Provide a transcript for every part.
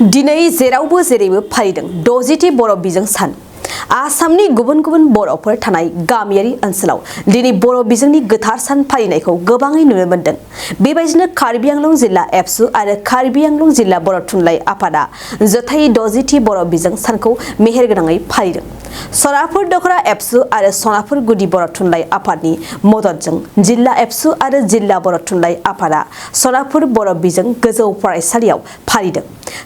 दिनै जेरावबो जेरैबो फालिदों 60थि बर' बिजों सान। आसामनि गुबुन गुबुन बर'फोर थानाय गामियारि ओनसोलाव दिनै बर' बिजोंनि गोथार सान फालिनायखौ गोबाङै नुनो मोन्दों। बेबायदिनो कार्बि आंलं जिल्ला एबसु आरो कार्बि आंलं जिल्ला बर' थुनलाइ आफादा जथायै 60थि बर' बिजों सानखौ मेहेरगोनाङै फालिदों। सनापुर दखरा एबसु आरो सनापुर गुदि बर' थुनलाइ आफादनि मददजों जिल्ला एबसु आरो जिल्ला बर' थुनलाइ आफादा सनापुर बर' बिजों गोजौ फरायसालियाव फालिदों।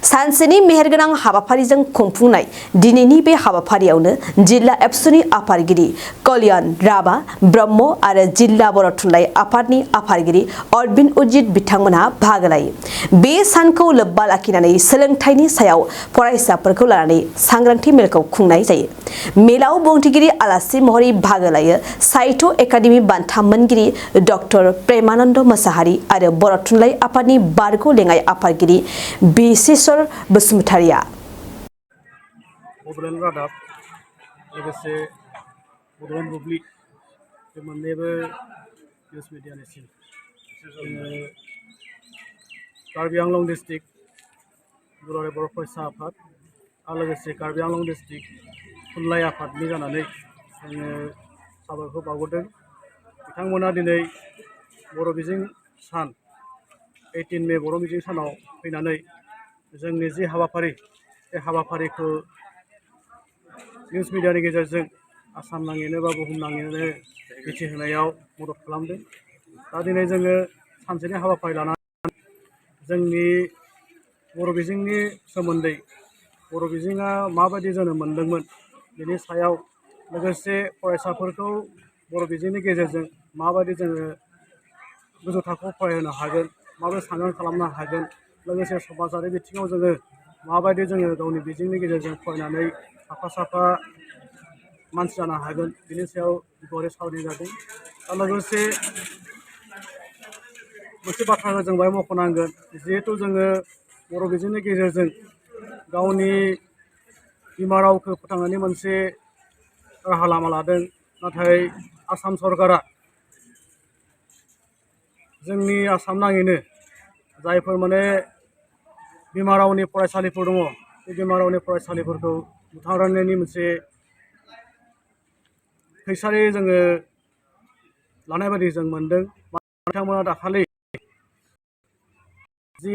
सानसेनि मेहेरगोनां हाबाफारिजों खुंफुंनाय दिनैनि बे हाबाफारियावनो जिल्ला एबसुनि आफादगिरि कल्याण राभा ब्रह्म आरो जिल्ला बर' थुनलाइ आफादनि आफादगिरि अरबिन्द उजित बिथांमोनहा बाहागो लायो। बे सानखौ लोब्बा लाखिनानै सोलोंथाइनि सायाव फरायसाफोरखौ लानानै सांग्रांथि मेलखौ खुंनाय जायो। मेलाव बुंथिगिरि आलासि महरै बाहागो लायो साहित्य एकाडेमि बान्था मोनगिरि डक्टर प्रेमानन्द मोसाहारि आरो बर' थुनलाइ आफादनि बारग' लेङाइ आफादगिरि बिसेसर बसुमतारिया। बड'लेण्ड रादाब लोगोसे बड'लेण्ड बुब्लि बे मोननैबो निउस मिडियानिसिम जोङो कार्बि आंलं डिस्ट्रिक्ट दुलाराय बर' फरायसा आफाद आरो लोगोसे कार्बि आंलं डिस्ट्रिक्ट थुनलाइ आफादनि जानानै जोङो साबायखर बावहरदों। बिथांमोना दिनै बर' बिजों सान 18 मे बर' बिजों सानाव फैनानै जोंनि जि हाबाफारि बे हाबाफारिखौ निउस मिडियानि गेजेरजों आसाम नाङैनो बा बुहुम नाङैनो मिथिहोनायाव मदद खालामदों। दा दिनै जोङो सानसेनि हाबाफारि लानानै जोंनि बर' बिजोंनि सोमोन्दै बर' बिजोङा माबायदि जोनोम मोन्दोंमोन बेनि सायाव लोगोसे फरायसाफोरखौ बर' बिजोंनि गेजेरजों माबायदि जोङो गोजौ थाखोआव फरायहोनो हागोन, माबोरै सांग्रां खालामनो हागोन, लोगोसे समाजारि बिथिङाव जोङो माबायदि जोङो गावनि बिजोंनि गेजेरजों फरायनानै साफा साफा मानसि जानो हागोन बिनि सायाव गुवारै सावरायनाय जादों। दा लोगोसे मोनसे बाथ्राखौ जों बेवहाय मख'नांगोन, जिहेथु जोङो बर' बिजोंनि गेजेरजों गावनि बिमा रावखौ फोथांनायनि मोनसे राहा लामा लादों। नाथाय आसाम सरकारा जोंनि आसाम नाङैनो जायफोर बिमा रावनि फरायसालिफोर दङ बे बिमा रावनि फरायसालिफोरखौ बुथारनायनि मोनसे खैसारि जोङो लानाय बायदि जों मोनदों। बिथांमोना दाखालि जि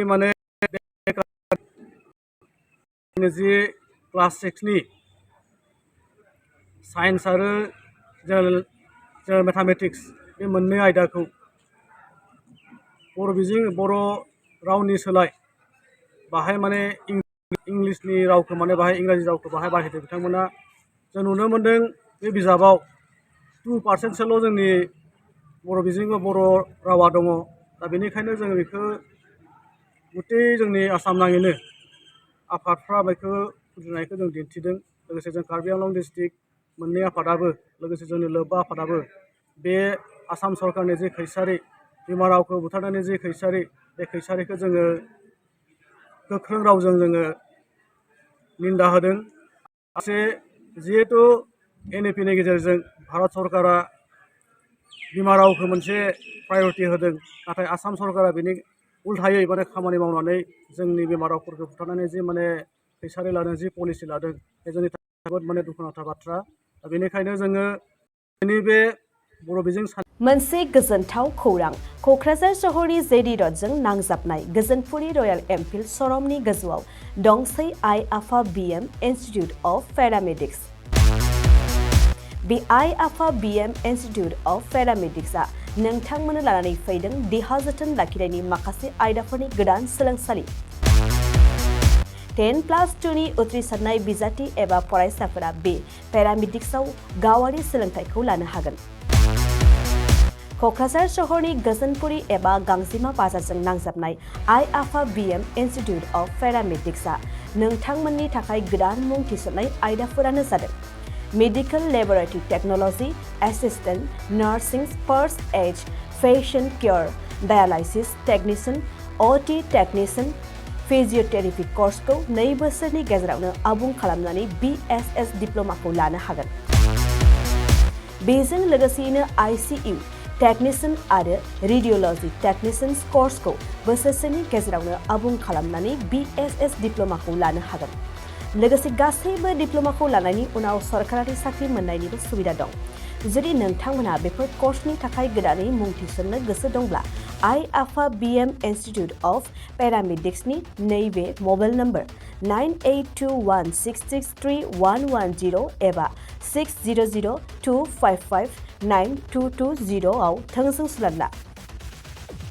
जि क्लास 6नि साइन्स आरो जेनेरेल मेथामेटिक्स बे मोननै आयदाखौ बर' रावनि सोलाय बाहाय इंलिसनि रावखौ बाहाय इंराजि रावखौ बाहाय बाहायदों बिथांमोना। जों नुनो मोन्दों बे बिजाबाव 2% जोंनि बर' बिजों बर' रावा दङ। दा बेनिखायनो जोङो बेखौ गथै जोंनि आसाम नाङैनो आफादफ्रा बेखौ फुजिनायखौ जों दिन्थिदों। लोगोसे जों कार्बि आंलं डिस्ट्रिक्ट मोननै आफादाबो लोगोसे जोंनि लोब्बा आफादाबो बे आसाम सरकारनि जे खैसारि बिमा रावखौ बुथारनायनि जे खैसारि बे खैसारिखौ जोङो गोख्रों रावजों जोङो निन्दा होदों। जिहेतु NEP नि गेजेरजों भारत सरकारा बिमा रावखौ मोनसे प्रायरिटि होदों, नाथाय आसाम सरकारा बिनि उल्थायै खामानि मावनानै जोंनि बिमा रावफोरखौ बुथारनानै जि खैसारि लादों, जि पलिसि लादों, बे जोंनि थाखाय जोबोद दुखुनांथाव बाथ्रा। दा बेनिखायनो जोङो दिनै बे बर' बिजों मोनसे गोजोनथाव खौरां। क'क्राझार सहरनि JD र'डजों नांजाबनाय गोजोनपुरि रयेल एनफिल्ड श'रुमनि गोजौआव दंसै आइ आफा BM इन्स्टिटिउट अफ पेरामेडिक्स। बे आइ आफा BM इन्स्टिटिउट अफ पेरामेडिक्सआ नोंथांमोननो लानानै फैदों देहा जोथोन लाखिनायनि माखासे आयदाफोरनि गोदान सोलोंसालि। 10+2नि उथ्रिसारनाय बिजाथि एबा फरायसाफोरा बे पेरामेडिक्सआव गावारि सोलोंथाइखौ लानो हागोन। क'क्राझार सहरनि गोजोनपुरि एबा गांजिमा बाजारजों नांजाबनाय आइ आफा BM इन्स्टिटिउट अफ पेरामेडिक्सआ नोंथांमोननि थाखाय गोदान मुं थिसननाय आयदाफोरानो जादों medical laboratory technology, assistant nursing, first aid, patient care, dialysis technician, OT technician, physiotherapy कर्सखौ 2 बोसोरनि गेजेरावनो आबुं खालामनानै BSS डिप्ल'माखौ लानो हागोन। बेजों लोगोसेयैनो ICU, टेक्निशियन आरो रेडियोल'जि टेक्निशियन्स कर्सखौ बोसोरसेनि गेजेरावनो आबुं खालामनानै BSS डिप्ल'माखौ लानो हागोन। लोगोसे गासैबो डिप्ल'माखौ लानायनि उनाव सरकारि साख्रि मोननायनिबो सुबिदा दं। जुदि नोंथांमोनहा बेफोर कर्सनि थाखाय गोदानै मुं थिसननो गोसो दंब्ला आइ-आफा BM इन्स्टिट्युट अफ पेरामेडिक्सनि नैबे मबाइल नम्बर 9821663110 एबा 6002559220 आव थोंजों सुलाद ला।